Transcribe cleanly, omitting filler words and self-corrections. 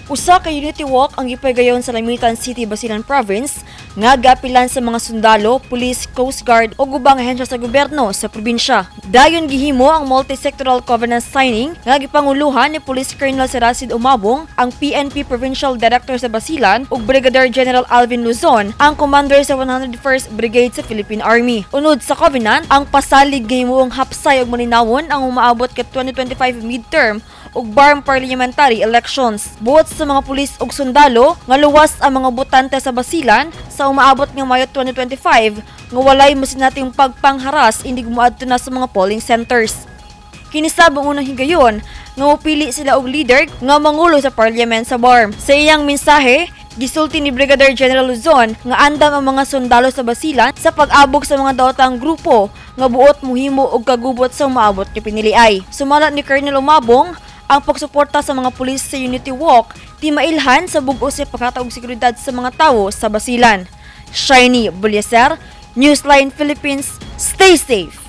Usa ka unity walk ang gipahigayon sa Lamitan City, Basilan Province nga gapilan sa mga sundalo, pulis, coast guard ug ubang ahensya sa gobyerno sa probinsya. Dayon gihimo ang multi-sectoral covenant signing nga gipanguluhan ni Police Colonel Serasid Umabong, ang PNP Provincial Director sa Basilan, ug Brigadier General Alvin Luzon, ang commander sa 101st Brigade sa Philippine Army. Unod sa covenant, ang pasalig gihimuong hapsay ug malinawon ang umaabot ka 2025 midterm ug BARMM parliamentary elections. Buot sa mga pulis ug sundalo nga luwas ang mga botante sa Basilan sa umaabot nga Mayo 2025 nga walay masinating pagpangharas indig moadto na sa mga polling centers. Kini sab ang unang higayon nga mopili sila og leader nga mangulo sa parliament sa BARMM. Sa iyang mensahe, gisulti ni Brigadier General Luzon nga andam ang mga sundalo sa Basilan sa pag-abog sa mga daotang grupo nga buot muhimo og kagubot sa umaabot nga piniliay. Sumala ni Colonel Umabong, ang pagsuporta sa mga pulis sa Unity Walk ti mailhan sa bug-os sa paghatag og seguridad sa mga tawo sa Basilan. Shiny Bulyaser, Newsline Philippines, stay safe!